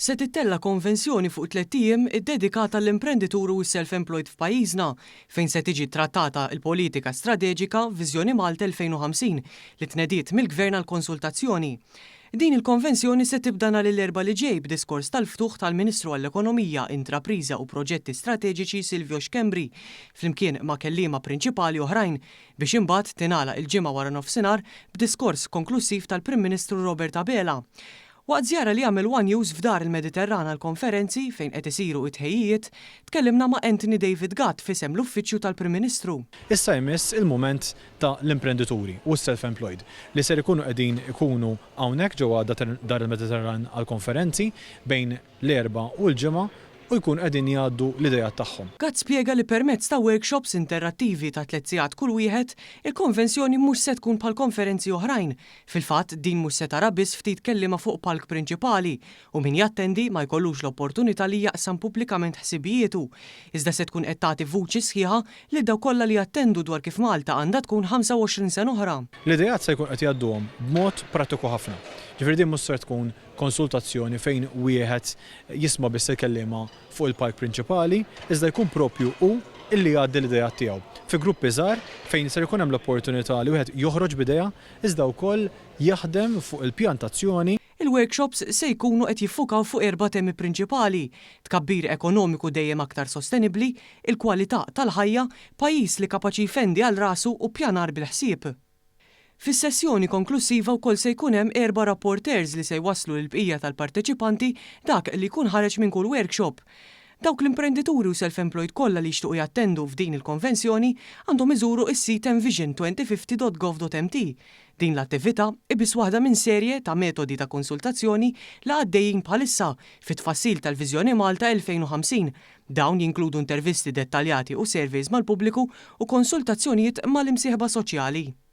Se tittella' konvenzjoni fuq tlett ijiem iddedikata għall-imprendituri u s-self-employed f'pajjiżna, fejn se tiġi ttrattata l-politika strateġika Viżjoni Malta 2050 li tnediet mill-Gvern għall-konsultazzjoni. Din il-konvenzjoni se tibda nhar l-Erbgħa li ġej b'diskors tal-ftuħ tal-Ministru għall-Ekonomija, Intrapriża u Proġetti Strateġiċi Silvio Schembri flimkien ma' kelliema prinċipali oħrajn biex imbagħad tingħalaq il-Ġimgħa waranofsinhar b'diskors konklussiv tal-Prim Ministru Robert Abela. Waqt żjara li għamel one News f'Dar il-Mediterran għall-konferenzi fejn qed isiru t-tħejjijiet, tkellimna ma' Anthony David Gatt f'isem l-Uffiċċju tal-Prim Ministru. Issa jmiss il-mument ta' l-imprendituri u s-self-employed li ser ikunu qegħdin ikunu hawnhekk ġewwa Dar il-Mediterran għall-konferenzi bejn l-Erbgħa u l-Ġimgħa u jkunu qegħdin jgħaddu l-ideat tagħhom. Gatt spjega li permezz ta' workshops interrattivi ta' tlett sigħat kull wieħed, il-konvenzjoni mhux se tkun bħal konferenzi oħrajn. Fil-fatt, din mhux se tara biss ftit kelliema fuq palk prinċipali u min jattendi ma jkollux l-opportunità li jaqsam pubblikament ħsibijietu, iżda se tkun qed tagħti vuċi sħiħa lil dawk kollha li jattendu dwar kif Malta għandha tkun 25 sena oħra. L-ideat se jkun qed jgħadduhom b'mod prattiku ħafna. Ġifieri din mhux ser tkun konsultazzjoni fejn wieħed jisma' biss il-kelliema fuq il-palk prinċipali, iżda jkun proprju hu illi jgħaddi l-ideat tiegħu fi gruppi żgħar fejn ser ikun hemm l-opportunità li wieħed joħroġ b'idea iżda wkoll jaħdem fuq il-pjan t'azzjoni. Il-workshops se jkunu qed jiffukaw fuq erba' temi prinċipali, tkabbir ekonomiku dejjem aktar sostenibbli, il-kwalità tal-ħajja, pajjiż li kapaċi jfendi għal rasu u ppjanar bil-ħsieb. Fis-sessjoni konklussiva wkoll se jkun hemm erba' rapporteurs li se jwasslu lill-bqija tal-parteċipanti dak li jkun ħareġ minn kull workshop. Dawk l-imprendituri u self-employed kollha li jixtiequ jattendu f'din il-konvenzjoni għandhom iżuru s-sit envision2050.gov.mt. Din l-attività hi biss waħda minn serje ta' metodi ta' konsultazzjoni li għaddejjin bħalissa fit-tfassil tal-Viżjoni Malta 2050. Dawn jinkludu intervisti dettaljati u surveys mal-pubbliku u konsultazzjonijiet mal-imsieħba soċjali.